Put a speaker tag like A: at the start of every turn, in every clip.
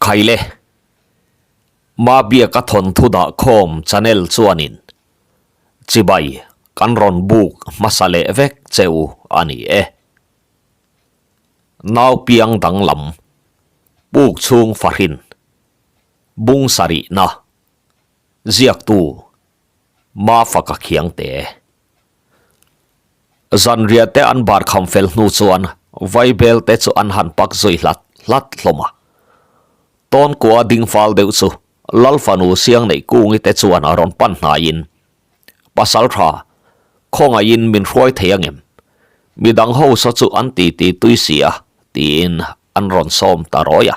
A: Khaile. Mabiaka thawnthu dah khawm channel chuanin chibai kan rawn buk hmasa leh vek che u a ni e. Nau piang danglam, puk chhung fahrin, bung sarihna, ziaktu Mafaka Khiangte. Zanriah te an bar kham fel hnu chuan Vaibel te chu an han pak zui hlat hlat hlawm a. Tawnkua ding fal deuh chu Lal fanu siang neih kungi te chuan a rawn pan hnaiin, Pasal tha, khawngaihin min hruai thei angem? Midang ho saw chu an titi tui si a, tiin an rawn sawm ta rawi a.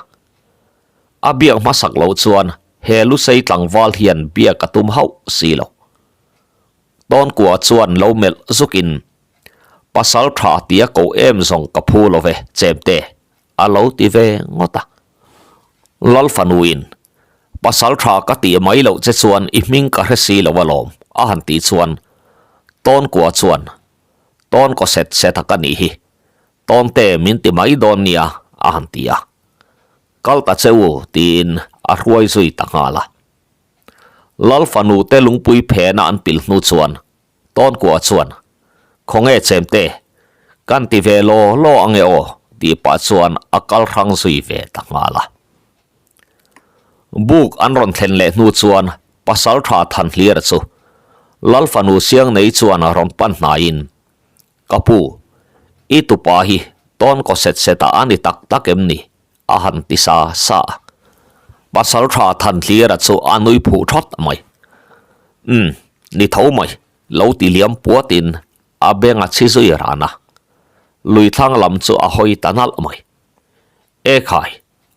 A: A biak hmasak loh chuan he lusei tlangval hian biak a tum hauh si lo. Tawnkua chuan lo melh zukin, Pasal tha tia ko em zawng ka phu lo ve, Chemte, a lo ti ve ngawt a. Lal fanuin, Pasal tha ka tih mai loh che chuan i hming ka hre si lo alawm, a han tih chuan Tawnkua chuan, Tawnkaw set set a ka nih hi, Tawnte min ti mai dawn nia, a han ti a. Kal ta che u, tiin a hruai zui ta nghal a. Lal fanu te lungpui phena an pil hnu chuan Tawnkua chuan, Khawnge Chemte, kan ti ve law law ange aw, tih pah chuan a kal hrang zui ve ta nghal a. Buk an rawn thlen leh hnu chuan Pasaltha Thanhlira chu Lal fanu Siangnei chuan rawn pan hnaiin, Ka pu, i tupa hi tawnkaw set setah a ni tak tak em ni? A han ti sa sa a. Pasaltha Thanhlira chu a nui phuh thawt mai. Umm, ni tho mai, lo ti liam puatin a beng a chhi zui ran a. Lui thlang lam chu a hawi ta nalh mai. E khai,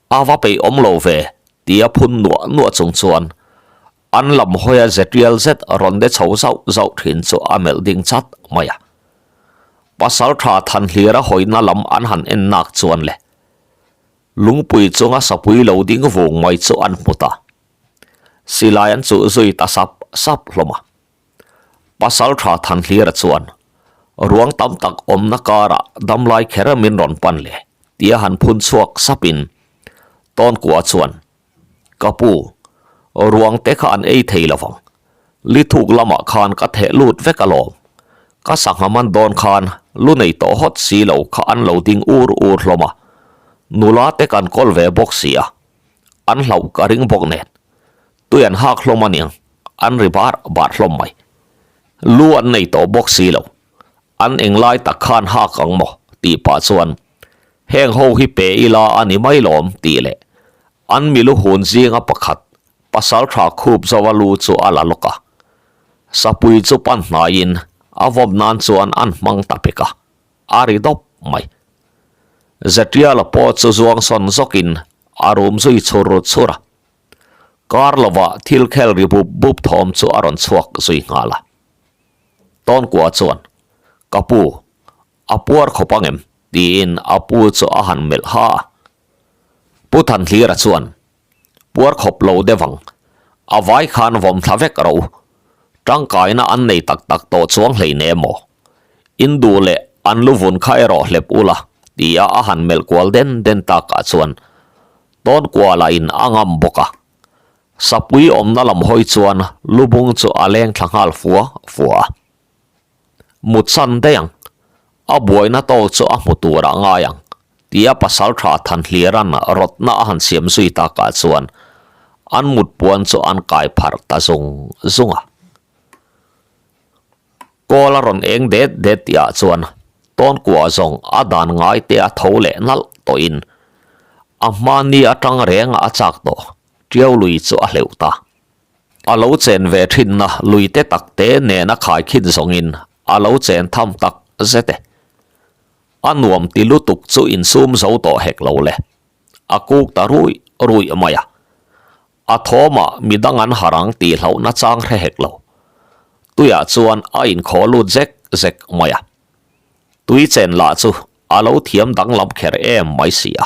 A: a va peih awm lo ve, tia phun nuah nuah chung chuan an lam hawia ze tial zet rawn de chho zauh zauh thin chu a melh ding chat mai a. Pasaltha Thanhlira hawina lam an han en nak chuan le Lungpui chunga sapui lo ding vung mai chu an hmu ta. Silai an chuh zui ta sap sap hlawm a. Pasaltha Thanhlira chuan ruang tam tak awmna karah damlai kher min rawn pan le tia han phun chhuak sapin Tawnkua chuan Ka pu, ruang te kha an ei thei lo vang. Li thuk lamah khan ka theh lut vek alawm. Ka sangha man dawn khan lu nei tawh hawt si lo kha an lo ding ur ur hlawm a. Nula te kan kawl ve bawk si a, an hlauh ka ring bawk nen. Tui an hak hlawm aniang, an ri bar bar hlawm mai. Lu an nei tawh bawk si lo. An englai tak khan hak ang maw? tih pah chuan heng ho hi pe ila a ni mai lawm tih leh an milu hun zinga pakhat pasal tha khup zova lu chu a la lawk a. Sapui chu pan hnaiin a vawm nan chuan an hmang ta pek a, a ri dawp mai. Zetiala pawh chu zuang sawn zawkin a rum zui chhur chhur a. Kar lovah thil khel ri bup bup thawm chu a rawn chhuak zui nghal a. Tawnkua chuan, Ka pu, a puar khawp ang em? tiin a pu chu a han melh ha a. Pu Thanhlira chuan, Puar khawp lo deuh ang, a vai khan vawm thla vek rawh u. Tangkaina an nei tak tak tawh chuang hleine maw? In duh leh an lu vun kha erawh hlep ula, tia a han melh kual den den takah chuan Tawnkuala in a ngam bawk a. Sapui awmna lam hawi chuan lubung chu a leng thla nghal fua fua a. Mutsan daih ang, a buaina tawk chu a hmu tur ah ngai ang, tia pasaltha Thanhlira'n rawtna a han siam zui takah chuan an mutpuan chu an kai pharh ta zung zung a. Kawl a rawn eng det det tihah chuan Tawnkua zawng a dan ngai te a tho leh nalh tawhin a hmani atang renga a chak tawh Tiau lui chu a hleuh ta. A lo chen ve thinna lui te tak te nena khaikhin zawngin a lo chen tham tak zet e. A nuam ti lutuk chu insum zo tawh hek lo le. A kuk ta ruih ruih mai a. A thawmah midang an harang tih hlauhna chang hre hek lo. Tuiah chuan a inkhawh lut zek zek mai a. Tui chen lah chu a lo thiam danglam kher em mai si a.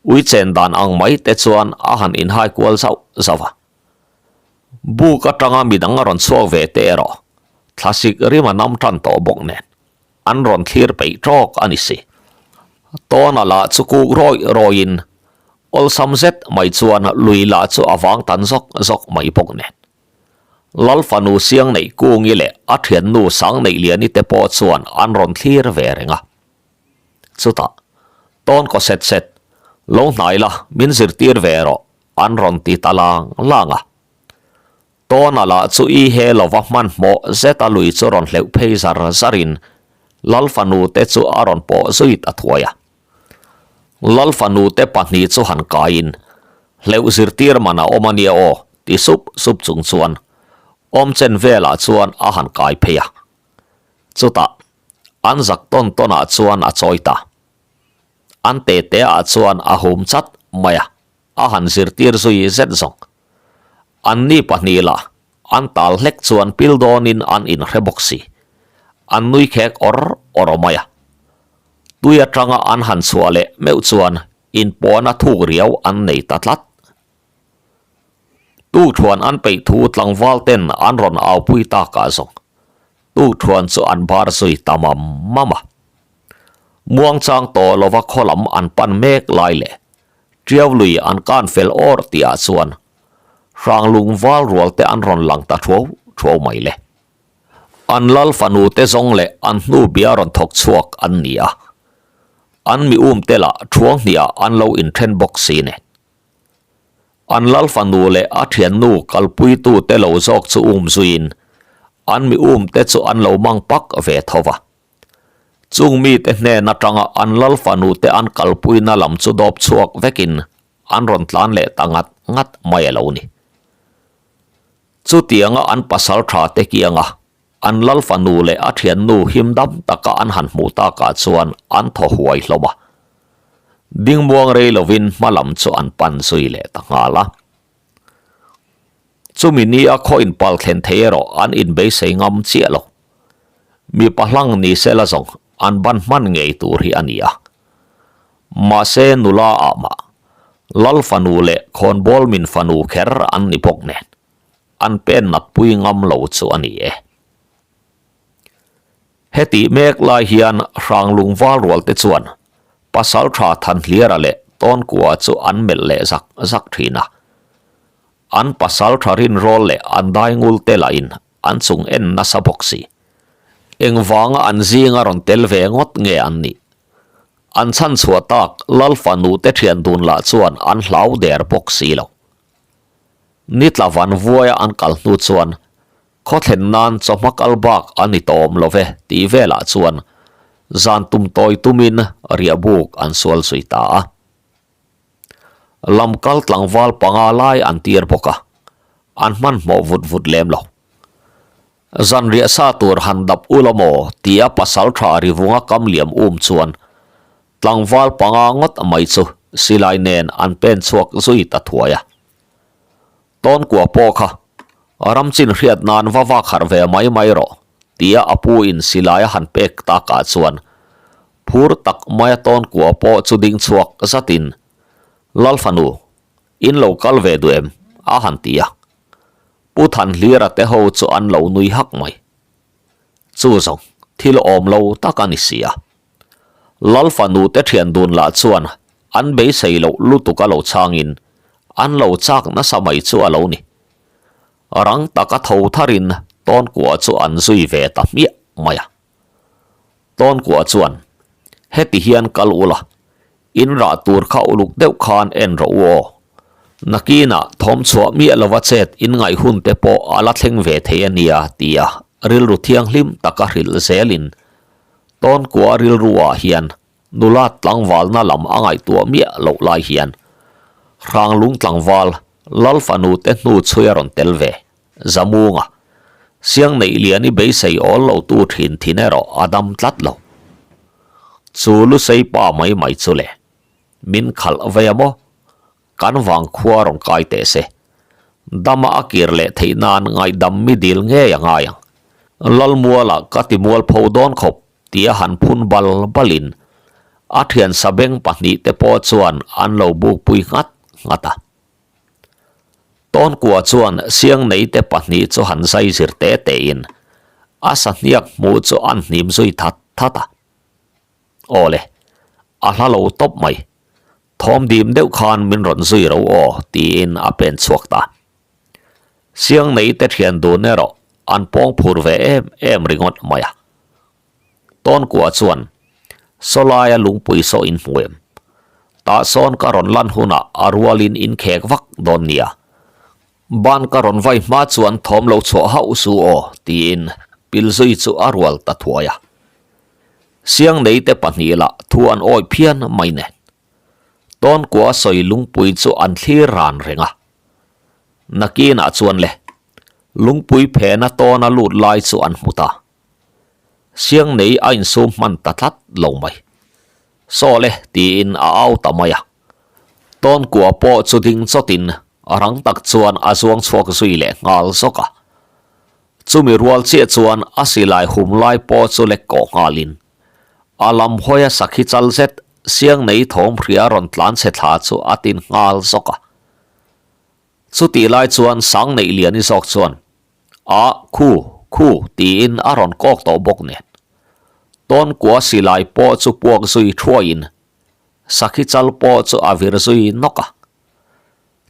A: Ui chen dan ang mai te chuan a han inhai kual zauh zauh a. Buk atanga midang a rawn chhuak ve te erawh thlasik rim a nam tan tawh bawk nen an rawn thlir peih tawk a ni si. Tawna lah chu kuk rawih rawihin. Awlsam zet mai chuan lui lah chu a vang tan zawk zawk mai bawk nen. Lal fanu Siangneih Kungi leh a thiannu Sangneihliani te pawh chuan an rawn thlir ve reng a. Chutah, Tawn kaw set set, lo hnai la, min zirtir ve rawh, an rawn ti ta lang lang a. Tawna lah chu i he lova hmanhmawh zeta lui chu rawn hleuh phei zar zarin Lal fanu te chu a rawn pawh zui ta thuai a. Lal fanu te pahnih chu han kaiin, Hleuh zirtir man a awm a nia aw, ti sup sup chung chuan awmchen velah chuan a han kai phei a. Chutah, an zak tawn tawnah chuan a chawi ta. An te te ah chuan a hum chat mai a, a han zirtir zui zet zawng. Anni pahnih lah an tal hlek chuan pil dawnin an inhre bawk si. An nui khek awr awr mai a. Tui atanga an han chhuah leh meuh chuan inpawhna thuk riau an nei ta tlat. Tukthuan an peih thu tlangval ten an rawn aupui takah zawng tukthuan chu an bar zui ta mam mam a. Muangchang tawh lova khaw lam an pan mek lai leh Ṭiau lui an kan fel awr tihah chuan Hranglung val rual te an rawn lang ta ṭhuau ṭhuau mai le. An lal fanu te zawng leh an hnu bia rawn thawk chhuak an ni a. An mi um te lah ṭhuang hniah an lo inṭhen bawk si nen. An lal fanu leh a ṭhiannu kalpuitu te lo zawk chu um zuiin an mi um te chu an lo mang pak ve tho va. Chung mite hnen atanga an lal fanu te an kalpuina lam chu dawp chhuak vekin an rawn tlan leh ta ngat ngat mai a lo ni. Chutianga an pasal tha te kianga an lal fanu leh a thiannu him dam taka an han hmuh takah chuan an thaw huai hlawm a. Dingmuang rei lovin hma lam chu an pan zui leh ta nghal a. Chumi nia khaw inpal thlen thei erawh an inbeisei ngam chiah lo. Mipa hlang ni se la zawng an ban hman ngei tur hi a ni a. Mahse nula ah mah Lal fanu leh khawnbawl min fanu kher an ni bawk nen an pen nat pui ngam lo chu a ni e. Hetih mek lai hian Hranglung val rual te chuan Pasaltha Thanhliara leh Tawnkua chu an melh leh zak zak thin a. An pasaltha rinrawl leh an daingul te lahin an chung en nasa bawk si. Engvanga an zinga rawn tel ve ngawt nge an nih? An chhanchhuah tak Lal fanu te thian dun lah chuan an hlau der bawk si lo. Nitla van vuaia an kal hnu chuan Khaw thlen nan chawhma kal bak a ni tawm lo ve tih velah chuan zan tum tawi tumin riahbuk an sual zui ta a. Lam kal tlangval panga lai an tir bawk a, an hmanhmawh vut vut lem lo. Zan riah sa tur han dap ul a maw tia pasal tha rivunga kam liam um chuan tlangval panga ngawt mai chu silai nen an pen chhuak zui ta thuai a. Tawnkua pawh kha ram chin hriat nan va vak harh ve mai mai rawh, tia a pu in silai a han pek takah chuan phur tak maia Tawnkua pawh chu ding chhuak zatin, Lal fanu, in lo kal ve duh em? a han ti a. Pu Thanhlira te ho chu an lo nui hak mai. Chu zawng thil awm lo tak a ni si a. Lal fanu te thian dun lah chuan an beisei loh lutuk a lo changin an lo chak nasa mai chu a lo ni. Rang taka tho tharin Tawnkua chu an zui ve ta hmiah mai a. Tawnkua chuan, Heti hian kal ula, in rah tur kha uluk deuh khan en rawh u aw. Nakinah thawm chhuah miah lova chet in ngaih hun te pawh a la thleng ve thei a nia tia rilru thianghlim taka hrilh zelin Tawnkua rilru ah hian nula tlangvalna lam a ngaihtuah miah loh lai hian Hranglung tlangval Lal fanu te hnu chhui a rawn tel ve. Zamunga, Siang neih lian i beisei awl lo tu thin thin erawh a dam tlat lo. Chu Lusei pa mai mai chu le, min khalh vei a maw? Kan vang khua rawn kai teh se. Dama a kir leh theih nan ngaihdam mi dil ngei a ngai ang. Lalmuala ka ti mualpho dawn khawp tia han phun bal balin a thian sabeng pahnihte pawh chuan an lo bukpui nghat nghat a. Tawnkua chuan Siangneite pahnih chu han zai zir te tein a sahniak hmuh chu an hnim zui that that a. Awle, a hla lo tawp mai. Thawm dim deuh khan min rawn zui ro aw, tiin a pen chhuak ta. Siang nei te thian dun erawh an pawng phur ve em em ringawt mai a. Tawnkua chuan Sawlaia lungpui saw in hmu em? Tah sawn ka rawn lan hunah a rualin in khek vak dawn nia. Ban ka rawn vai hma chuan thawm lo chhuah hauh su aw, tiin pilzui chu a rual ta thuai a. Siangnei te pahnih lah thu an awi phian mai nen. Tawnkua sawi lungpui chu an thlir ran reng a. Nakinah chuan le, lungpui phena tawna lut lai chu an hmu ta. Siangnei a insum hman ta tlat lo mai. Saw le tiin a au ta mai a. Tawnkua pawh chu ding chawtin rang tak chuan a zuang chhuak zui leh nghal zawk a. Chumi rual chiah chuan a silai hum lai pawh chu lek kawh nghalin a lam hawia sakhi chal zet Siangnei thawm hria rawn tlan chhe thla chu a tin nghal zawk a. Chutih lai chuan Sangneih Liani zawk chuan A, khu, khu tiin a rawn kawk tawh bawk nen. Tawnkua silai pawh chu puak zui thuaiin sakhi chal pawh chu a vir zui nawk a.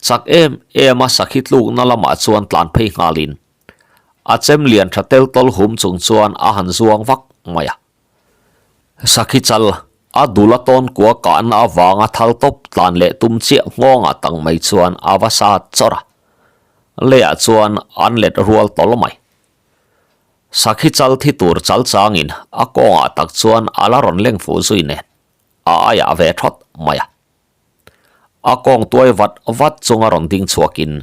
A: Chak em em a sakhi tlukna lamah chuan tlan phei nghalin a chem lian tha tel tawl hum chung chuan a han zuang vak mai a. Sakhi chal a dul a tawnkua kahna avanga thal tawp tlan leh tum chiah nghawngah tang mai chuan a va sat chawrh a. Leiah chuan an let rual tawl mai. Sakhi chal thi tur chal changin a kawngah tak chuan a la rawn leng fuh zui nen a aiah ve thawt mai a. A kawng tuai vat vat chunga rawn ding chhuakin,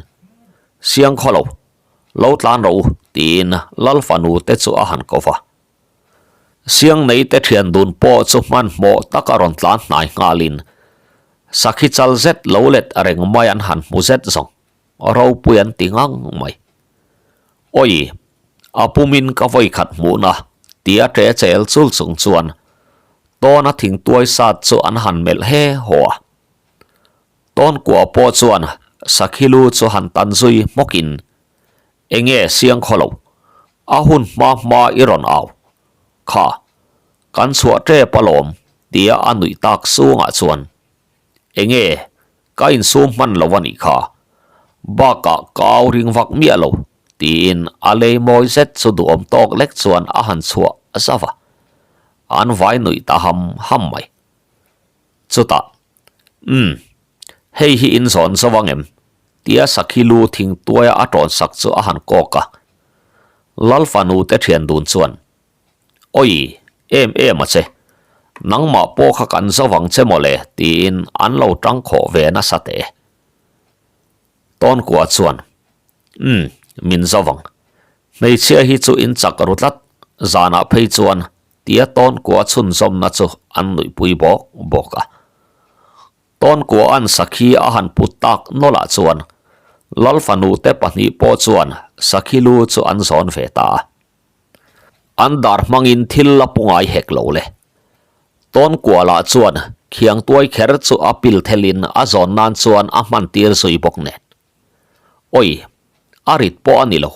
A: Siang khaw lo, lo tlan rawh u, tiin Lal fanu te chu a han ko va. Siang nei te thian dun pawh chu hmanhmawh taka rawn tlan hnai nghalin sakhi chal zet lo let reng mai an han hmu zet zawng, ropui an ti ngang mai. Awi, a pumin ka vawi khat hmuhna tia ṭe chel chul chung chuan tawna thingtuai sat chu an han melh he haw a. Tawnkua pawh chuan sakhi lu chu han tan zui hmawkin Enge siang khaw lo? A hun hma hma i rawn au. Kha, kan chhuah tep alawm, tia a nuih tak sungah chuan. Enge, ka insum hman lo a nih kha. Bakah ka au ring vak miah lo, tiin a lei mawi zet chu duhawm tawk lek chuan a han chhuah zauh a. An vai nuih ta ham ham mai. Chutah, Umm, hei hi in zawn zo ang em? Tia sakhi lu thing tuaia a tawn sak chu a han kawk a. Lal fanu te thian dun chuan, Awi, em em a che. Nangmah pawh kha kan zo vang che mawle, tiin an lo tang khawh ve nasa teh e. Tawnkua chuan, Umm, min zo vang. Hmeichhia hi chu in chak ru tlat, zanah phei chuan tia Tawnkua chhunzawmna chu an nuihpui bawk bawk a. Tawnkua an sakhi a han put tak nawlah chuan Lal fanu te pahnih pawh chuan sakhi lu chu an zawn ve ta a. An dar hmangin thil la pu ngai hek lo le. Tawnkua lah chuan khiang tuai kher chu a pil thelin a zawn nan chuan a hman tir zui bawk nen. Awi, a rit pawh a ni lo.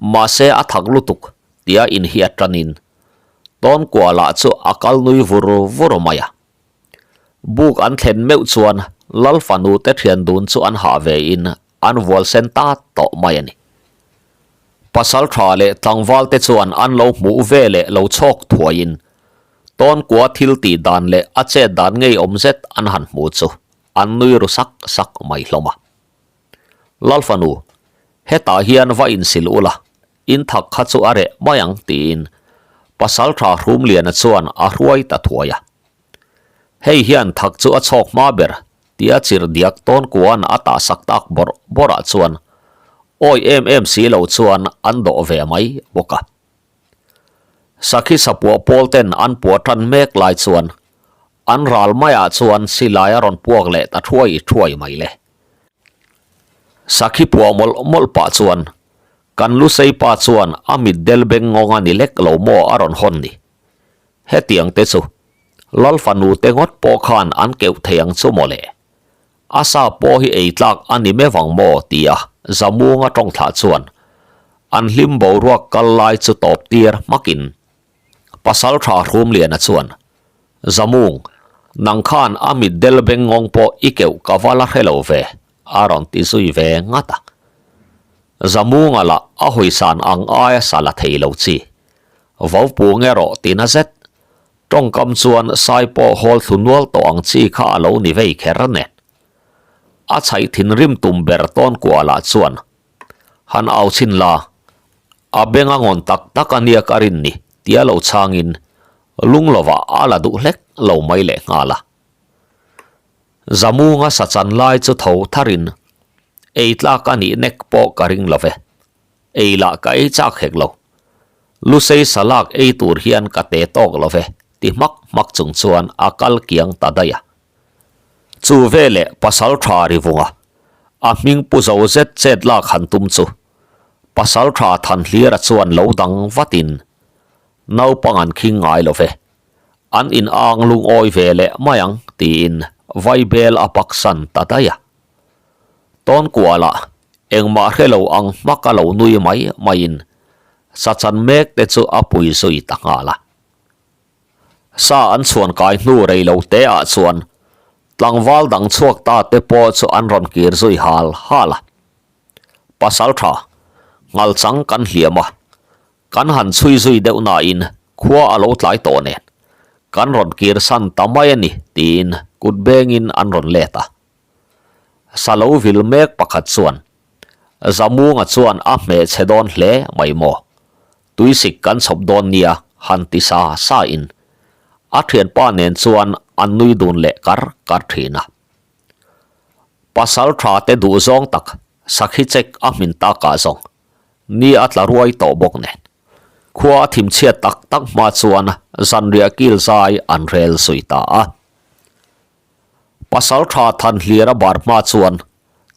A: Mahse a thak lutuk tia inhiat tanin Tawnkua lah chu a kal nui vur vur mai a. Buk an thlen meuh chuan Lal fanu te thian dun chu an hah ve in an vual sen ta tawh mai a ni. Pasal tha leh tlangval te chuan an lo hmuh ve leh lo chhawk thuai in Tawnkua thil tih dan leh a chet dan ngeiawm zet an han hmu chu an nui ru sak sak mai hlawm a. Lal fanu, hetah hian va insil ula, in thak kha chu a reh mai ang tiin Pasaltha Hrumliana chuan a hruai ta thuai a. Hei hian thak chu a chhawk hma ber tia chirhdiak tawnkuan a tah sak tak bawrh bawrhah chuan awi em em si lo chuan an dawh ve mai bawk a. Sakhi sapuah pawl ten an puah tan mek lai chuan an ral maiah chuan silai a rawn puak leh ta thuai thuai mai le. Sakhi puah mawlh mawlh pah chuan kan lusei pa chuan a mit del beng ngawng a ni lek lo maw a rawn hawn ni. Hetiang te chu Lal fanu te ngawt pawh khan an keuh thei ang chu maw le. A sa pawh hi ei tlak a ni meuh ang maw tia Zamunga tawng thlah chuan an hlim boruak kal lai chu tawp tir hmakin Pasaltha Hrumliana chuan, Zamung, Nang khan a mitdel bengngawng pawh i keuh ka va la hre lo ve, a rawn ti zui ve ngat a. Zamunga lah a hawisan ang aia sa la thei lo chi. Vopung erawh ti na zet. Tawngkam chuan sai pawh hawl thlu nual tawh ang chi kha a lo ni vei kher nen. A chhaih thinrim tum ber tawn kualah chuan han au chhin la, a beng a ngawn tak tak a nia ka rin ni tia lo chhangin lung lovah a la duh hlek lo mai leh nghal a. Zamunga sa chan lai chu tho tharin ei tlak a nih nek pawh ka ring lo ve, ei lah ka ei chak hek lo. Lusei salak ei tur hian ka te tawk lo ve ti hmak hmak chung chuan a kal kiang ta daih a. Chu veleh pasal tha ri vunga a hming pu zo zet chet lak han tum chu pasal tha Thanhlira chuan lo dang vatin naupang an khing ngai lo ve, an in ang lungawi ve leh mai ang tiin vaibel a paksan ta daih a. Tawnkualah engmah hre lo ang hmak a lo nui mai maiin sachan mek te chu a pui zui ta nghal a. Sa an chhuan kai hnu rei lo te ah chuan tlangval dang chhuak ta te pawh chu an rawn kir zui hal hal a. Pasal tha, nghal chang kan hliam a, kan han chhui zui deuh nain khua a lo tlai tawh nen kan rawn kir san ta mai a ni tiin kut bengin an rawn let a. Sa lo vil mek pakhat chuan Zamunga chuan a hmeh chhe dawn hle mai maw? Tuisik kan chhawp dawn nia han ti sa sa in a thianpa nen chuan an nui dun leh kar kar thin a. Pasal tha te duh zawng tak sakhi chek a hmin takah zawng ni a tla ruai tawh bawk nen khua a thim chhiat tak tak hma chuan zanriah kil zai an rel zui ta a. Pasal tha Thanhlira bar hma chuan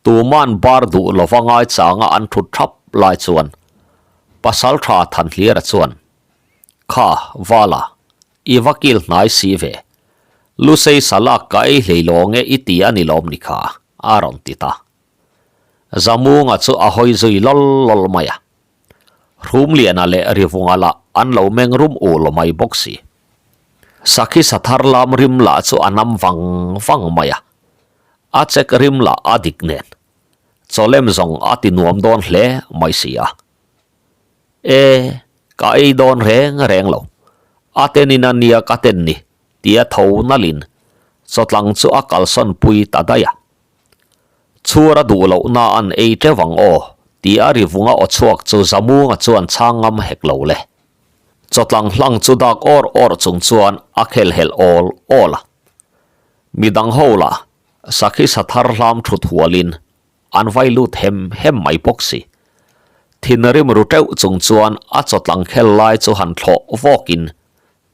A: Tuman bar duh lova ngaichanga an thut thap lai chuan Pasaltha Thanhlira chuan, Kha, Vala, i va kil hnai si ve. Lusei salak ka ei hlei lawng e i ti a ni lawm ni kha, a rawn ti ta. Zamunga chu a hawi zui lawl lawl mai a. Hrumliana leh Rivunga lah an lo meng rum ul mai bawk si. Sakhi sathar lam rim lah chu a nam vang vang mai a. A chek rim lah a dik nen. Chawlem zawng a ti nuam dawn hle mai si a. E, ka ei dawn reng reng lo. A tenin a nia ka ten ni, tia tho nalin chawtlang chu a kalsawn pui ta daih a. Chhur a duh lohna an ei teuh ang aw, tia ri vunga aw chhuak chu Zamunga chuan chhang ngam hek lo le. Chawtlang hlang chu dak awr awr chung chuan a khel helh awl awl a. Midang ho lah sakhi sa thar hlam thut hualin an vai lut hem hem mai bawk si. Thinrim ru teuh chung chuan a chawtlang khel lai chu han thlawh vawkin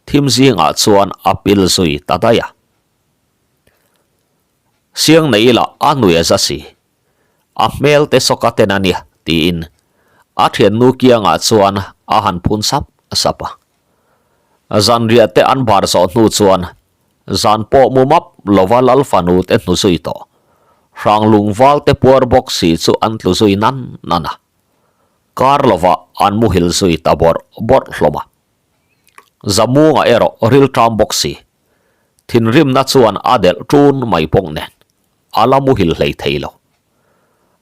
A: thim zingah chuan a pil zui ta daih a. Siang nei lah a nui a za si. A hmel te sawka ten a nia tiin a thiannu kiangah chuan a han phun sap sap a. Zanriah te an bar zawh hnu chuan Zan pawh mu map lova lal fanu te hnu zui tawh. Hrang lungval te puar bawk si chu an tlu zui nan nan a. Kar lovah an muhil zui ta bawrh bawrh hlawm a. Zamunga erawh rilṭam bawk si. Thinrimna chuan a delh ṭun mai bawk nen a la muhil hlei thei lo.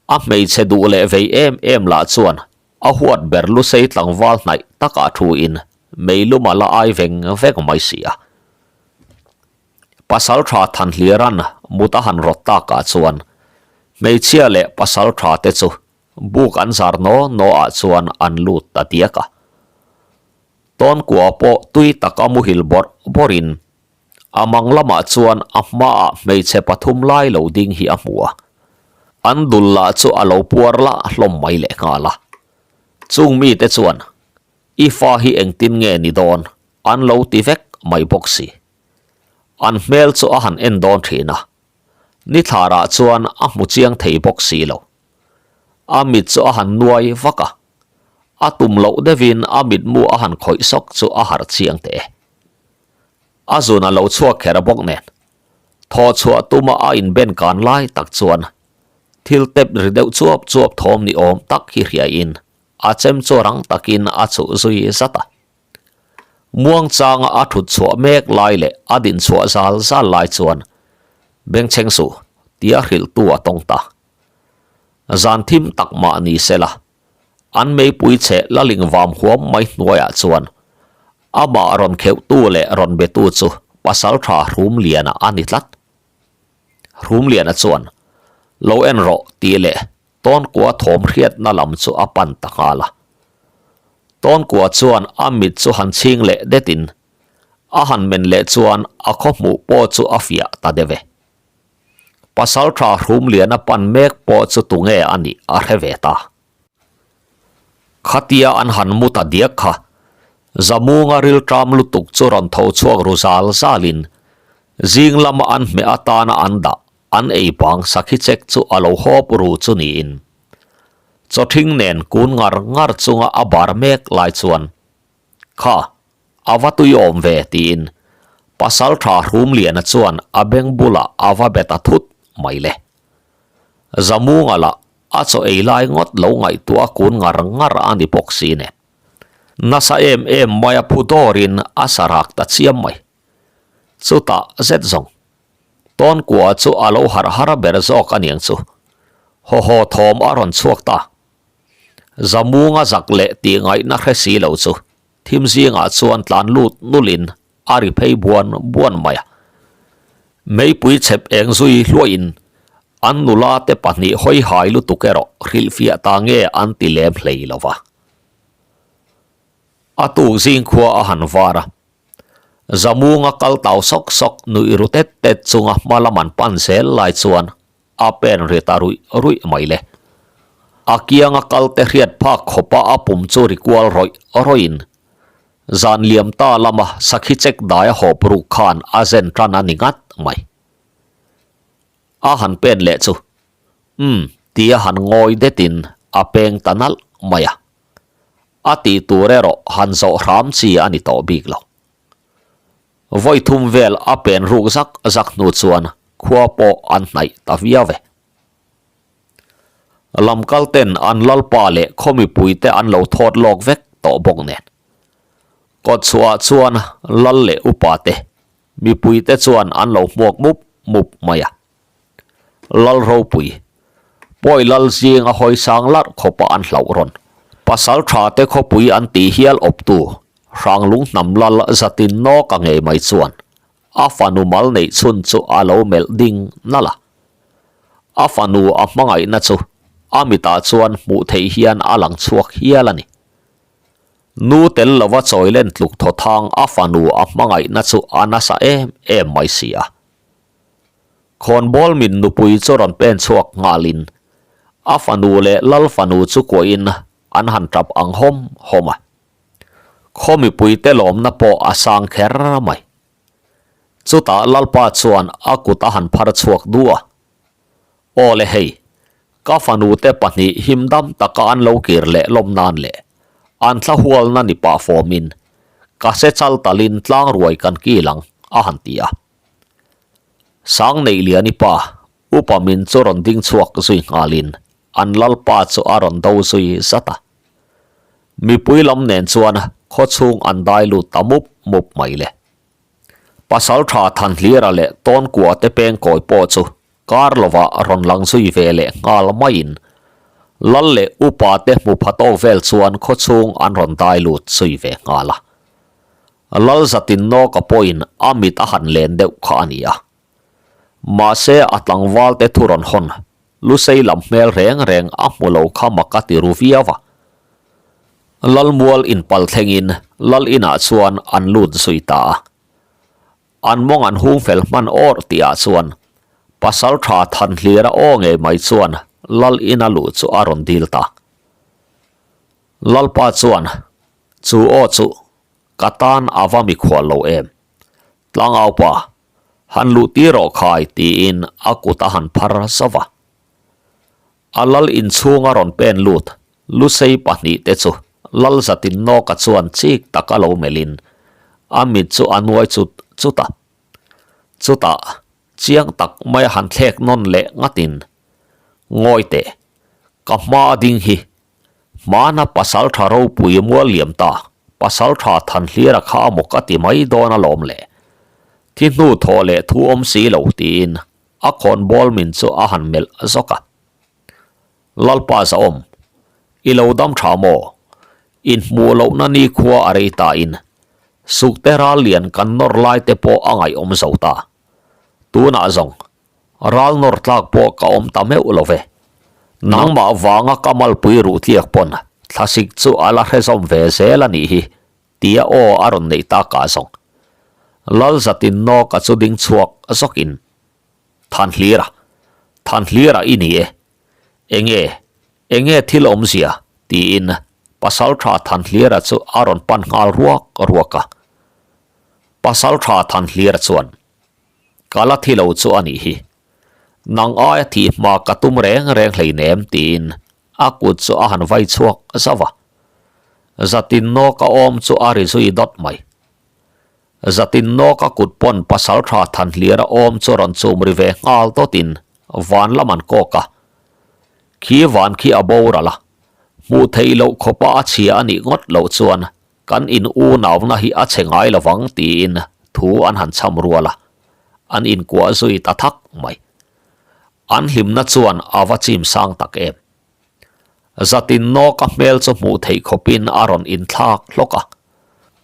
A: A hmeichhe duh leh vei em em lah chuan A huat ber lusei tlangval hnaih takah thuin meilum a la ai veng veng mai si a. Pasaltha Thanhlira'n mut a han rawt takah chuan hmeichhia leh pasaltha te chu buk an zar naw naw ah chuan an lut ta diak a. Tawnkua pawh tui taka muhil bawrh bawrhin A mang lamah chuan a hmaah hmeichhe pathum lai lo ding hi a hmu a, an dul lah chu a lo puar lah hlawm mai leh nghal a. Chung mite chuan, I fa hi engtin nge ni dawn? an lo ti vek mai bawk si. An hmel chu a han en dawn thin a, nithlarah chuan a hmu chiang thei bawk si lo. A mit chu a han nuai vak a, a tum loh deuhin a mitmu a han khawih sawk chu a harh chiang teh e. A zun a lo chhuak kher bawk nen, thaw chhuah tuma a inben kan lai tak chuan thil tep ri deuh chuap chuap thawm ni awm tak hi hriaiin a chem chu rang takin a chhuh zui zat a. Muangchanga a thut chhuah mek lai leh a din chhuah zal zal lai chuan Bengchheng suh tia hrilhtu a tawng ta. Zan thim tak mah ni se la, an meipui chhe la ling vam huam mai hnuaiah chuan amah rawn kheuhtu leh rawn betu chu Pasaltha Hrumliana a ni tlat. Hrumliana chuan, Lo en rawh tih leh Tawnkua thawm hriatna lam chu a pan ta nghal a. Tawnkua chuan a mit chu han chhing leh detin a han men leh chuan a khaw hmuh pawh chu a fiah ta deuh e. Pasaltha Hrumliana pan mek pawh chu tunge a nih a hre ve ta. Khatia an han mu ta diak kha, Zamunga rilṭam lutuk chu rawn tho chhuak ru zal zalin zing lama an hmeh atana an dah an ei bang sakhi chek chu a lo hawp ru chu niin chawthing nen kun ngar ngar chunga a bar mek lai chuan Kha, a va tui awm ve tiin Pasaltha Hrumliana chuan a beng bulah a va bet a thut mai le. Zamunga lah a chaw ei lai ngawt lo ngaihtuah kun ngar ngar a ni bawk si nen. Nasa em em mai a phu dawrin a sa rak ta chiam mai. Chutah zet zawng Tawnkua chu a lo harh har ber zawk aniang chu. Haw haw thawm a rawn chhuak ta. Zamunga zak leh tih ngaihna hre si lo chu thim zingah chuan tlan lut nulin a ri phei buan buan mai a. Meipui chhep eng zui hluahin an nula te pahnih hawi hai lutuk erawh hrilhfiah ta nge an ti lem hlei lo va. A tuk zing khua a han var a. Zamunga kal tau sawk sawk nuih ru tet tet chunga hma lam an pan zel lai chuan a pen ri ta ruih ruih mai le. A kianga kal te hriat phak khawpa a pum chu ri kual rawih rawih in zan liam ta lama sakhi chek dai a hawp ruk khan a zen tan a ni ngat mai. A han pen leh chu umm tia han ngawi detin a peng ta nalh mai a. A tih tur erawh han zawh hram chi a ni tawh bik lo. Vawi thum vel a pen ruk zak zak hnu chuan khua pawh an hnaih ta viau ve. Lamkal ten an lalpa leh khaw mipuite an lo thawt lawk vek tawh bawk nen. Kawtchhuah chuan lal leh upa te mipuite chuan an lo hmuak mup mup mai a. Lal ropui, pawi lal zing a hawi sang larh khawpa an hlauh rawn. Pasal tha te khawpui an tih hial awptu Hranglung hnam lal zatin nawk a ngei mai chuan a fanu mal neih chhun chu a lo melh ding nalh a. A fanu a hmangaihna chu a mitah chuan hmuh theih hian a lang chhuak hial a ni. Nu tel lova chawilen tluk thaw thang a fanu a hmangaihna chu a nasa em em mai si a. Khawnbawl min nupui chu rawn pen chhuak nghalin a fanu leh lal fanu chu kuahin an han tap ang hawm hawm a. Khaw mipuite lawmna pawh a sang kher mai. Chutah Lalpa chuan a kut a han phar chhuak du a. Aw le hei, ka fanute pahnih himdam taka an lo kir leh lawm nan leh an thla hualna ni pah fawmin ka se chal talin tlang ruai kan kil ang a han ti a. Sang neih liani pa upa min chu rawn ding chhuak zui nghalin an Lalpa chu a rawn do zui zat a. Mipui lam nen chuan khaw chhung an dai lut ta mup mup mai le. Pasaltha Thanhlira leh Tawnkua te peng kawi pawh chu kar lovah rawn lang zui ve leh nghal maiin Lal leh upa te hmu pha tawk vel chuan khaw chhung an rawn dai lut zui ve nghal a. Lal zatin nawka pawhin a mit a han len deuh kha a ni a. Mahse a tlangval te thu rawn hawn Lusei lam hmel reng reng a hmu lo kha mak a ti ru viau a. Lalmual inpal thlengin Lal inah chuan an lut zui ta a. An mawng an hung fel hman awrh tihah chuan Pasaltha Thanhlira aw ngei mai chuan Lal ina luh chu a rawn dil ta. Lalpa chuan, Chu aw chu ka tan a va mikhual lo em? Tlangaupa, Han luh tir rawh khai tiin a kut a han phar zauh a. A lal inchhung a rawn pen lut Lusei pahnih te chu lal zatin nawka chuan chik taka lo melhin a mit chu a nuai chut chut a. Chutah chiang tak mai a han thlek nawn leh ngatin, Ngawi teh, ka hma a ding hi, hmana pasal tha ropui mual liam ta. Pasalṭha Thanhlira kha a maw ka ti mai dawn alawm le. Thi hnu thawh leh thu awm si lo tiin a khawnbawl min chu a han melh zawk a. Lalpa Zahawm, i lo dam ṭha maw? Inhmuh lohna nikhua a rei tain Sukte ral lian kan nawr lai te pawh a ngaihawm zo ta. Tunah zawng Ral nawr tlak pawh ka awm ta meuh lo ve. Nangmah vanga ka malpui ruh tliak pawn thlasik chu a la hre zawm ve zel a nih hi, tia aw a rawn neih tak ah zawng. Lalzatin nawk a chu ding chhuak zawkin, Thanhlira, Thanhlira i ni e. Enge, enge thil awmzia? tiin Pasaltha Thanhlira chu a rawn pan nghal ruak ruak a. Pasaltha Thanhlira chuan, Ka la thi lo chu a nih hi. Nang aia thih hma ka tum reng reng hleinem tiin a kut chu a han vai chhuak zauh a. Zatin nawk a awm chu a ri zui dawt mai. Zatin nawk a kut pawn pasaltha Thanhliara awm chu rawn chum ri ve nghal dawtin van lam an kawk a. Khi van khi a boral a, hmuh theih loh khawpa a chhia a nih ngawt loh chuan Kan in unauna hi a chhe ngai lovang tiin thu an han chham rual a, an inkuah zui ta thak mai. An hlimna chuan a va chim sang tak em. Zatin nawka hmel chu hmuh theih khawpin a rawn inthlak hlawk a,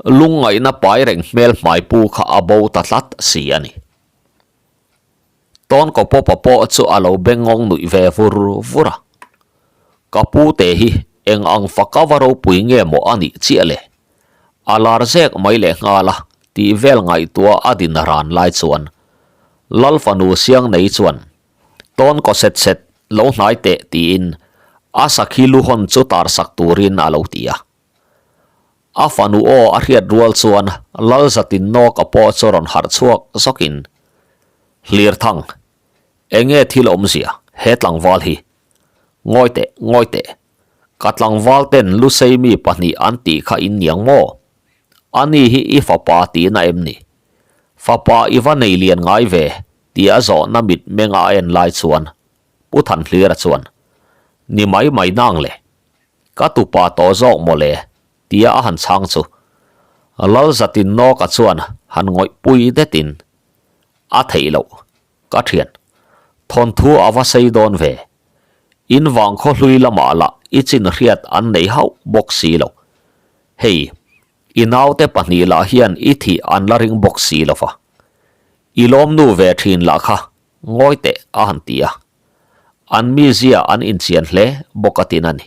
A: lungngaihna pai reng hmel hmaipu kha a bo ta tlat si a ni. Tawnkaw pawpa pawh chu a lo bengngawng nuih ve vur vur a. Ka pu te hi eng ang faka va ropui nge maw a nih chiah le? A lar zek mai leh nghal a tih vel ngaihtuah a din ran lai chuan Lal fanu Siangnei chuan Tawnkaw set set lo hnai teh tiin a sakhi lu hawn chu tar sak turin a lo ti a. A fanu aw a hriat rual chuan Lalzatin nawka pawh chu rawn harh chhuak zawkin, Hlirthang, enge thil awmzia he tlangval hi? Ngawi teh, ngawi teh, ka tlangval ten Lusei mi pahnih an tih kha in niang maw? Ani hi i fapa tihna em ni? Fapa i va nei lian ngai ve tih a zawhna mit menga a en lai chuan Pu Thanhlira chuan, Ni mai mai nang le, Ka tupa tawh zawk maw le? tia a han chhang chu. Lalzatin nawka chuan han ngawih pui detin, A theih loh, ka thian. Thawnthu a va sei dawn ve. In vang khaw hlui lamah lah i chin hriat an nei hauh bawk si lo. Hei, i naute pahnih lah hian i thih an la ring bawk si lo va. I lawmnu ve thin lah kha ngawi teh a han ti a. An mizia an inchian hle bawk a tin a ni.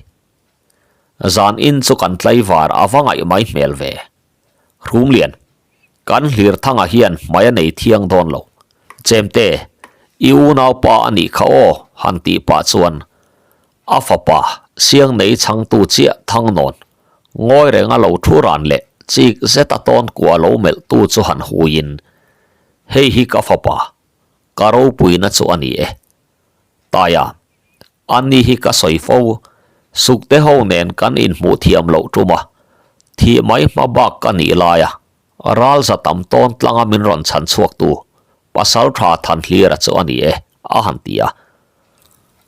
A: Zan in chu kan tlaivar a va ngaih mai hmel ve. Hrumlian, kan Hlirthanga hian hmai a nei thiang dawn lo. Chemte, i unaupa a nih kha aw han tih pah chuan a fapa Siangnei chhangtu chiah Thangnawn ngawi renga lo thu ran leh chik zeta tawn kua lo melhtu chu han huiin, Hei hi ka fapa, Ka ropuina chu a ni e. Taia, Ani hi ka sawi fo, Sukte ho nen kan inhmuh thiam loh tum a, thih mai hma bak ka nih lai a, ral za tam tawn tlanga min rawn chhan chhuaktu Pasaltha Thanhlira chu a ni e, a han ti a.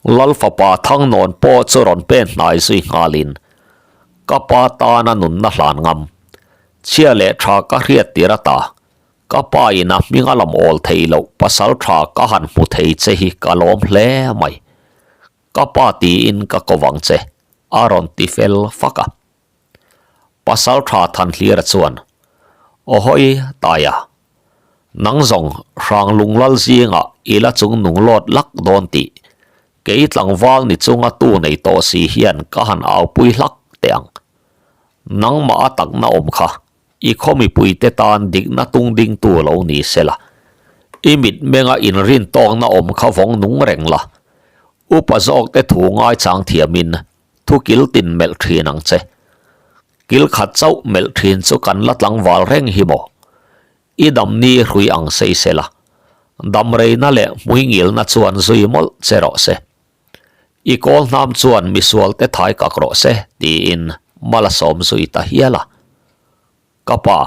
A: Lal fapa Thangnawn pawh chu rawn pen hnai zui nghalin, Ka pa tana nunna hlan ngam, chhia leh tha ka hriat tir ata, Ka pa in a hming a lam awl thei loh pasal tha ka han hmu thei che hi ka lawm hle mai. Ka pa tiin ka ko vang che, a rawn ti fel fak a. Pasal tha Thanhlira chuan, Awhawi Taia, nang zawng Hranglung lal zingah i la chung nung lawt lak dawn tih kei tlangval ni chunga tu nei tawh si hian ka han aupui hlak teh ang. Nangmah a takna awm kha I khaw mipuite tan dikna tung dingtu lo ni se la, i mitmenga inrin tawkna awm kha vawng nung reng la, upa zawkte thu ngaichang thiamin thu kil tin melh thin ang che. Kil khat chauh melh thin chu kan la tlangval reng hi maw? I damni hrui ang sei se la, damreina leh hmuingilna chuan zui mawlh che rawh se. I kawl hnam chuan misualte thai kak rawh se, tiin mal a sawm zui ta hial a. Ka pa,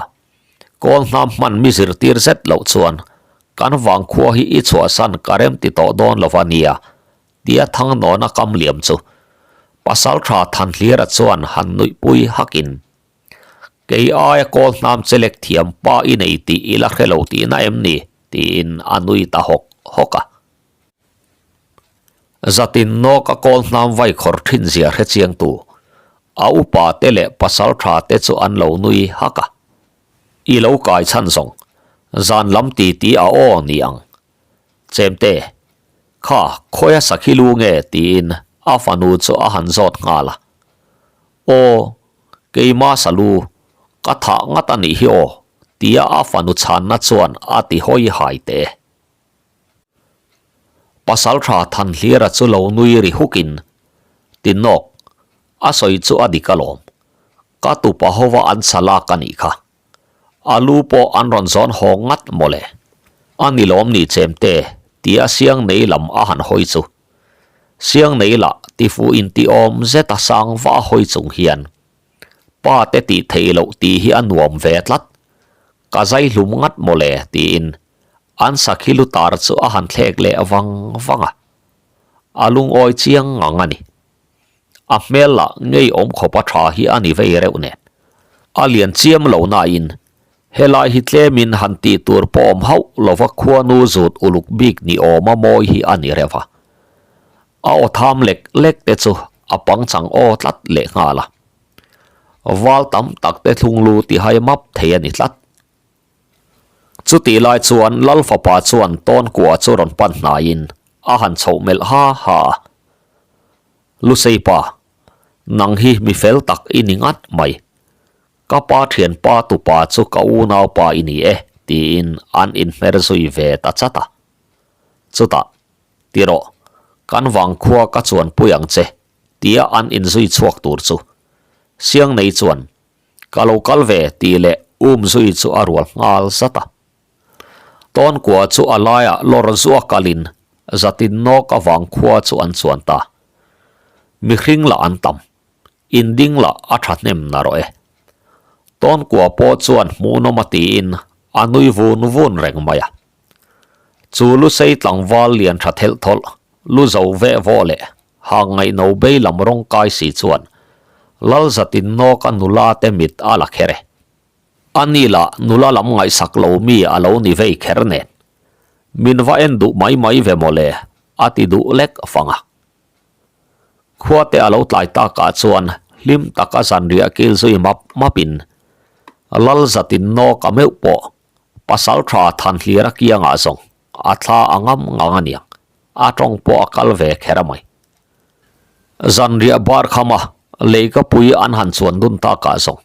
A: kawl hnam hman mi zirtir zet loh chuan kan vangkhua hi i chhuahsan ka rem ti tawh dawn lo va nia, tia Thangnawna kam liam chu Pasaltha Thanhlira chuan han nuihpui hakin. Kei aia kawl hnam chelek thiam pa i nei tih i la hre lo tihna em ni? tiin a nui ta hawk hawk a. Zatin nawk a kawl hnam vai khawr thin zia hre chiangtu a upa te leh pasal tha te chu an lo nui hak a. I lo kai chhan zawng zan lam ti ti a aw ni ang. Chemte, kha khawia sakhi lu nge tiin a fanu chu a han zawt nghal a. Aw, keima salu, ka thah ngat a nih hi aw, tia a fanu chhanna chuan a ti hawi hai teh. Pasaltha Thanhlira chu lo nui ri hukin, Tinawk, a sawi chu a dik alawm. Ka tupa hova an chalak a nih kha. A lu pawh an rawn zawn haw ngat mawle. A ni lawm ni chemte, tia Siangnei lam a han hawi chu. Siangnei lah tifu intiawm zeta sang va hawi chung hian, Pa te tih theih loh tih hi a nuam ve tlat. Ka zai hlum ngat mawle, tiin An sakhi lu tar chu a han thlek leh vang vang a, a lungawi chiang ngang a ni. A hmel lah ngeiawm khawpa tha hi a ni vei reuh nen. A lian chiam lo nain helai hi tlemin han tih tur pawh awm hauh lova khuanu zut uluk bik ni awma mawi hi a ni reuh a. A aw tham lek lek te chu a pangchang aw tlat leh nghal a. Val tam tak te thlunglu tihai map thei a ni tlat. Chutih lai chuan Lal fapa chuan tawn kua chu rawn pan hnaiin a han chhoh melh ha ha a. Luseipa, nang hi mi fel tak i ni ngat mai. Ka pa thianpa tupa chu ka unaupa i ni e, tiin an inhmer zui ve ta chat a. Chutah, Ti rawh, kan vangkhua ka chuanpui ang che, tia an inzui chhuak tur chu Siangnei chuan Ka lo kal ve tih leh um zui chu a rual nghal zat a. Tawnkua chu a laiah lawr zuah kalin zatin nawk avang khua chu an chuan ta. Mihring lah an tam, inding lah a thahnem narawh e. Tawnkua pawh chuan hmuhnawm a tiin a nui vun vun reng mai a. Chu lusei tlangval lian tha thelh thawlh, lu zo veh vawh leh Hang ngaihno bei lam rawng kai si chuan Lal zatin nawk a nula te mit a la kher e. A ni lah nula lam ngaihsak lo mi a lo ni vei kher nen. Min va en duh mai mai ve mawle a ti duh lek fang a. Khua te a lo tlai takah chuan hlim taka zanriah kil zui map mapin Lal zatin nawk a meuh pawh pasal tha Thanhlira kiangah zawng A thla a ngam ngang a niang, a tawng pawh a kal ve kher a mai. Zanriah bar khama leikapui an han chuan dun takah zawng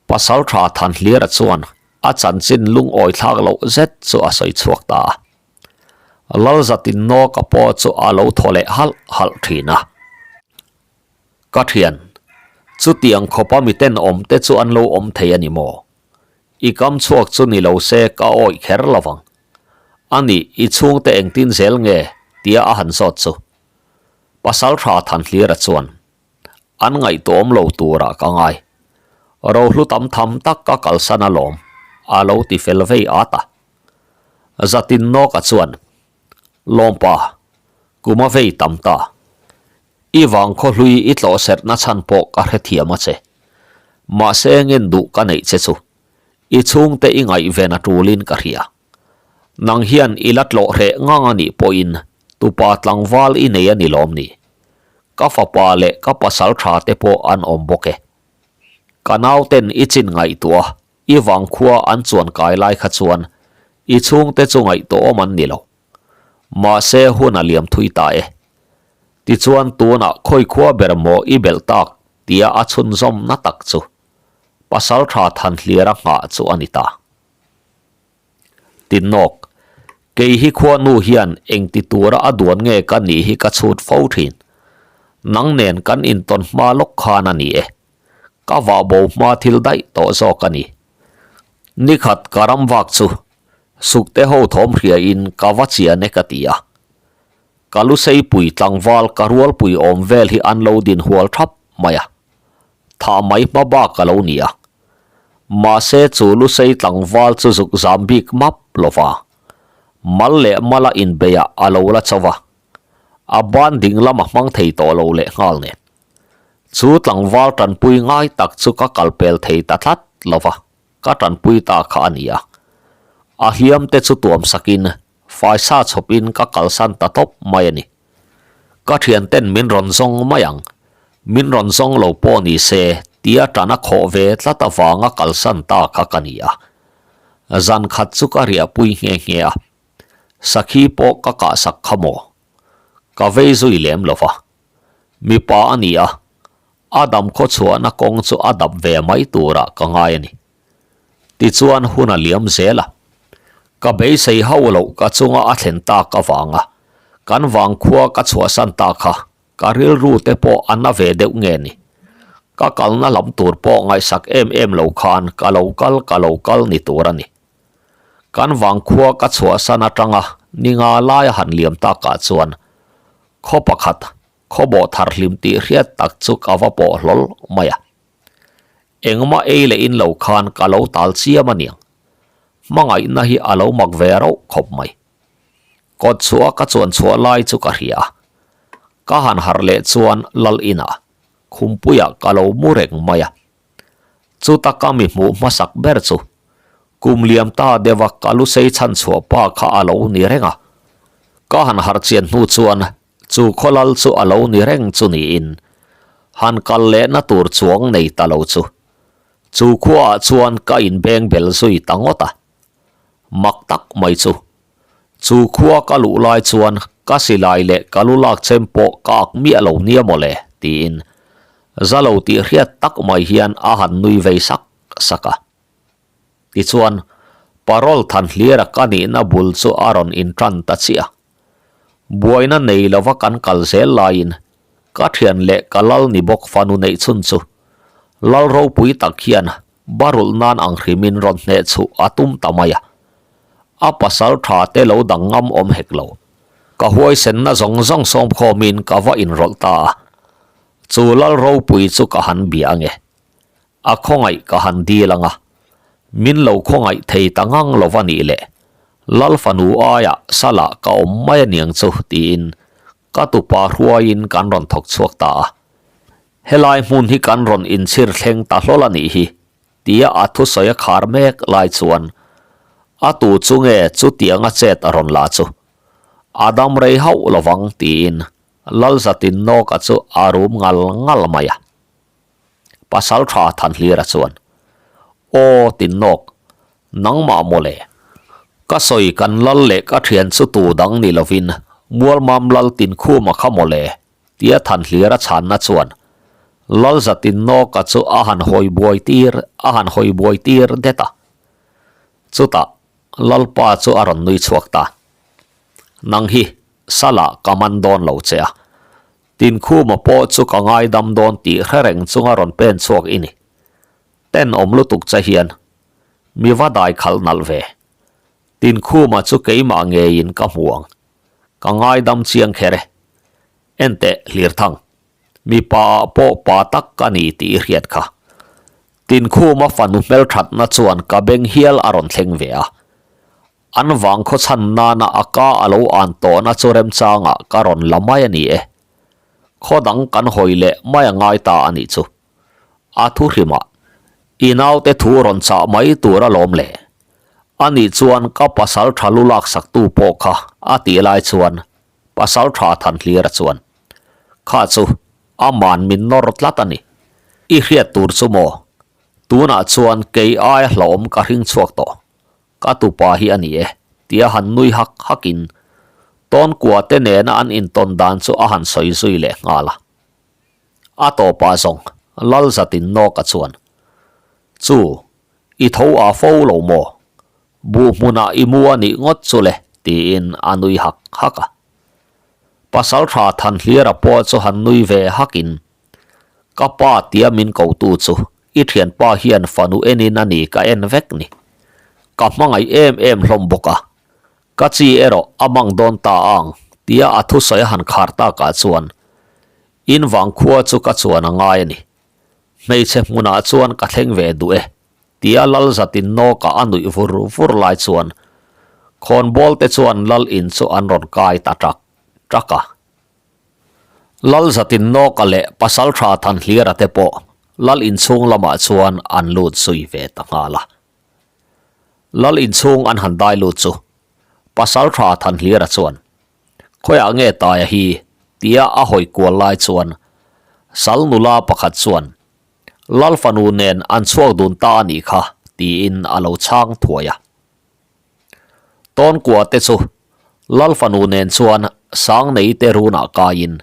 A: pasal tha Thanhlira chuan a chanchin lungawi thlak loh zet chu a sawi chhuak ta a. Lalzatin nawka pawh chu a lo thaw leh halh halh thin a. Ka thian, chutiang khawpa miten awmte chu an lo awm thei a ni maw? I kam chhuak chu ni lo se ka awih kher lo vang. A nih, i chhungte engtin zel nge? tia a han zawt chu. Pasal tha Thanhlira chuan, An ngaihtuahawm lo turah ka ngai. Rohlu tam tham tak ka kalsan alawm, a lo ti fel vei at a. Zatin Nawka chuan, Lawmpa, kum a vei tam ta. I vangkhaw hlui i tlawh serhna chhan pawh ka hrethiam a che. Mahse ngen duh ka neih che chu i chhungte i ngaihven a tulin ka hria. Nang hian i la tlawh hreh ngang a nih pawhin tupa tlangval i nei a ni lawm ni. Ka fapa leh ka pasal tha te pawh an awm bawk e. Ka nauten i chin ngaihtuah a i vangkhua an chuan kai lai kha chuan i chhungte chu ngaihtuahawm an ni lo. Mahse hun a liam thui ta e. Tichuan tunah khawi khua ber maw i belh tak tia a chhunzawmna tak chu pasal tha Thanhlira nghah chu a ni ta. Tinnawk, kei hi khuanu hian engti tura a duan nge ka nih hi ka chhut fo thin. Nang nen kan intawn hma lawk khan a ni e. Ka vah bo hma thil daih tawh zawk a ni. Nikhat ka ram vak chu Sukte ho thawm hria in ka va chian e ka ti a. Ka luseipui tlangval ka rualpui awm vel hi an lo din hual thap mai a. Thah mai hma bak a lo ni a. Mahse chu lusei tlangval chu zuk zam bik map lo va. Mal leh mala inbeiah a lo la cho va. A ban ding lam a hmang thei tawh lo leh nghal nen. Chu tlangval tanpui ngai tak chu ka kalpel thei ta tlat lo va, ka tanpui ta kha a ni a. A hliam te chu tuam sakin faisa chhawpin ka kalsan ta tawp mai a ni. Ka thianten min rawn zawng mai ang, min rawn zawng lo pawh ni se tia tan a khawh ve tlat avanga kalsan ta kha ka ni a. Zan khat chu ka riahpui nghe nghe a, sakhi pawh ka kahsak kha maw? Ka vei zui lem lo va. Mipa a ni a, a dam khaw chhuahna kawng chu a dap ve mai turah ka ngai a ni. Tichuan hun a liam zel a, ka beisei hauh loh ka chunga a thlen tak avanga kan vangkhua ka chhuahsan ta kha ka rilru te pawh a na ve deuh nge ni. Ka kalna lam tur pawh ngaihsak em em lo khan ka lo kal ka lo kal ni tur a ni. Kan vangkhua ka chhuahsan atanga ni nga laia han liam takah chuan khaw pakhat khaw bawh thar hlim tih hriat tak chu ka va pawh hlawl mai a. Engmah ei leh in lo khan ka lo tal chiam a niang. Hmangaihna hi a lo mak ve rauh khawp mai. Kawt chhuah ka chuan chhuah lai chu ka hria a. Ka han harh leh chuan lal inah khumpuiah ka lo mu reng mai a. Chuta ka mi hmuh hmasak ber chu kum liam ta deuha ka lu sei chhan chhuah pa kha a lo ni reng a. Ka han harh chian hnu chuan chu khawlal chu a lo ni reng chu niin han kal lehna tur chuang nei ta lo chu. Chu khuaah chuan ka inbeng bel zui ta ngawt a. Mak tak mai chu. Chu khua ka luh lai chuan ka silai leh ka lu lak chem pawh ka ak miah lo nia maw le tiin za lo tih hriat tak mai hian a han nui vei sak sak a. Tichuan, parole than hliara ka nihna bul chu a rawn intan ta chiah a. Buaina nei lova kan kal zel laiin ka thian leh ka lal ni bawk fanu neih chhun chu lal ropui tak hian barulh nan ang hrimin rawn hneh chhuh a tum ta mai a. A pasal tha te lo dang ngam awm hek lo. Ka huaisenna zawng zawng sawmkhawmin ka va inrawlh ta a. Chu lal ropui chu ka han bia ange. A khawngaih ka han dil ang a, min lo khawngaih thei ta ngang lo va nih le, Lal fanu aiah salah ka awm mai aniang chu tiin ka tupa hruaiin kan rawn thawk chhuak ta a. Helai hmun hi kan rawn inchhir thleng ta hlawl a nih hi tia a thusawi a khar mek lai chuan a tu chu nge chutianga chet a rawn la chu a dam rei hauh lovang tiin Lalzatin Nawka chu a rum ngal ngal mai a. Pasal tha Thanhlira chuan, Aw Tinnawk, nangmah maw le? Ka sawi kan lal leh ka thian chu tu dang ni lovin Mualmam lal Tinkhuma kha maw le? tia Thanhlira chhanna chuan Lalza Tinnawka chu a han hawi buai tir a han hawi buai tir det a. Chutah Lalpa chu a rawn nui chhuak ta. Nang hi Salah ka man dawn lo che a. Tinkhuma pawh chu ka ngaidam dawn tih hre reng chunga rawn pen chhuak i ni. Tenawm lutuk che hian mi va dai khalh nalh ve. Tinkhuma chu keimah ngeiin ka hmu ang. Ka ngaidam chiang kher e. Enteh Hlirthang, mipa ah pawh pa tak ka ni tih i hriat kha. Tinkhuma fanu hmelthatna chuan ka beng hial a rawn thleng ve a. An vang khaw chhan nana a ka a lo an tawhna chu remchangah ka rawn la mai a ni e. Khaw dang kan hawi leh mai a ngai ta a nih chu. A thu hrimah, I naute thu rawn chah mai tur alawm le. A nih chuan ka pasal tha lu laksaktu pawh kha a tih lai chuan pasal tha Thanhlira chuan, Kha chu aman min nawr tlat a ni. I hriat tur chu maw? Tunah chuan kei aia hlauhawm ka hring chhuak tawh. Ka tupa hi a ni e, tia han nui hak hakin Tawnkua te nena an intawn dan chu a han sawi zui leh nghal a. A tawpah zawng Lalzatin Nawka chuan, Chu, i tho a fo lo maw? Buh hmunah i mu a nih ngawt chu le, tiin a nui hak hak a. Pasalṭha Thanhlira pawh chu han nui ve hakin, Ka pa tia min kotu chu I thianpa hian fanu enin a ni ka en vek ni. Ka hmangaih em em hlawm bawk a. Ka chi erawh a mang dawn ta ang tia a thusawi a han khar takah chuan in vangkhua chu ka chuan a ngai a ni. Hmeichhe hmunah chuan ka thleng ve duh e tia lal zatin nawkah a nuih vur vur lai chuan khawnbawl te chuan lal in chu an rawn kai ta ṭak ṭak a. Lalzatin Nawka leh Pasalṭha Thanhlira te pawh. Lal inchhung lamah chuan an lut zui ve ta nghal a. Lal inchhung an han dai lut chu Pasaltha Thanhlira chuan, Khawiah nge Taia hi? tia a hawi kual lai chuan Sal nula pakhat chuan, Lal fanu nen an chhuak dun ta a nih kha, tiin a lo chhang thuai a. Tawnkua te chu Lal fanu nen chuan Sangnei te runah kaiin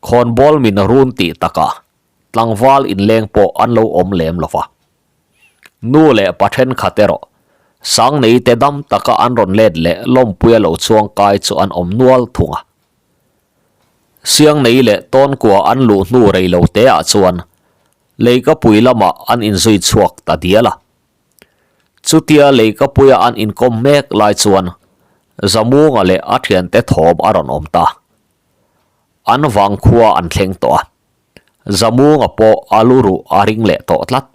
A: khawnbawl min run tih takah tlangval inleng pawh an lo awm lem lo va. Nu leh pa thenkhat erawh Sangnei te dam taka an rawn let leh lawmpuia lo chuang kai chu an awm nual thung a. Siangnei leh Tawnkua an luh hnu rei lo teah chuan Leikapui lamah an inzui chhuak ta dial a. Chutia Leikapuia an inkawm mek lai chuan Zamunga leh a thiante thawm a rawn awm ta. An vangkhua an thleng tawh a, Zamunga pawh a lu ruh a ring leh tawh tlat.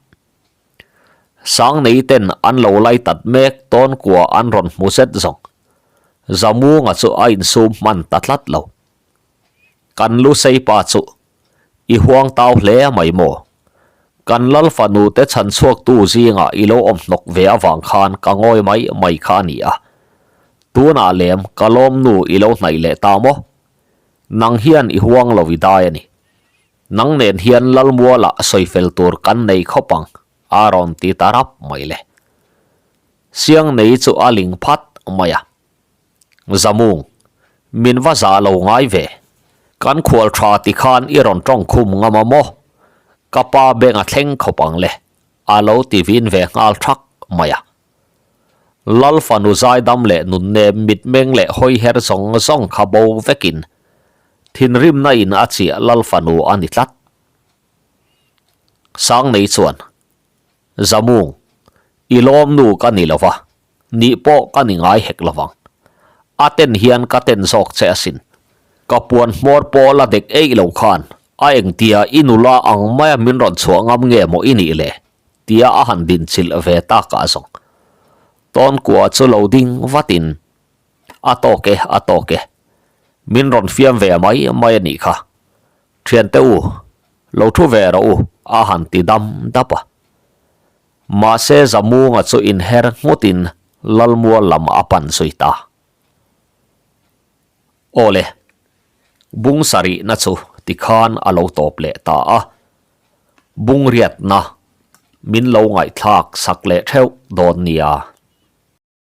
A: Sangnei ten an lo lai tat mek tawnkua an rawn hmu zet zawng. Zamunga chu a insum hman ta tlat lo. Kan lu sei pa chu i huang tau hle mai maw? Kan lal fanu te chhan chhuaktu zingah i lo awm hnawk ve avang khan ka ngawi mai mai kha a ni a. Tunah lem ka lawmnu i lo hnaih leh ta maw? Nang hian i huang lo i dai a ni. Nang nen hian Lalmualah sawi fel tur kan nei khawp ang, a rawn ti ta rap mai le. Siangnei chu a ling phat mai a. Zamung, min va zah lo ngai ve. Kan khual tha ti khan i rawn tawng khum ngam a maw? Ka pa beng a thleng khawp ang le, a lo ti vin ve nghal thak mai a. Lal fanu zaidam leh nunnem mitmeng leh hawiher zawng zawng kha bo vekin thinrimna in a chiah Lal fanu a ni tlat. Sangnei chuan, Zamung, i lawmnu ka ni lova, nih pawh ka ni ngai hek lovang. A ten hian ka ten zawk che asin. Ka puan hmawr pawh la dek eih lo khan a engtia i nula ang maia min rawn chhuah ngam nge maw i nih le? Tia a han dinchilh ve takah zawng Tawnkua chu lo ding vatin, A tawk e, a tawk e. Min rawn fiam ve mai mai a nih kha. Thiante u, lo thu ve rawh u, a han ti dam dap a. Mahse Zamunga chu inher nghutin Lalmual lam a pan zui ta. Awle, bung sarihna chu tikhan a lo tawp leh ta a. Bung riatna min lo ngaihthlak sak leh theuh dawn nia.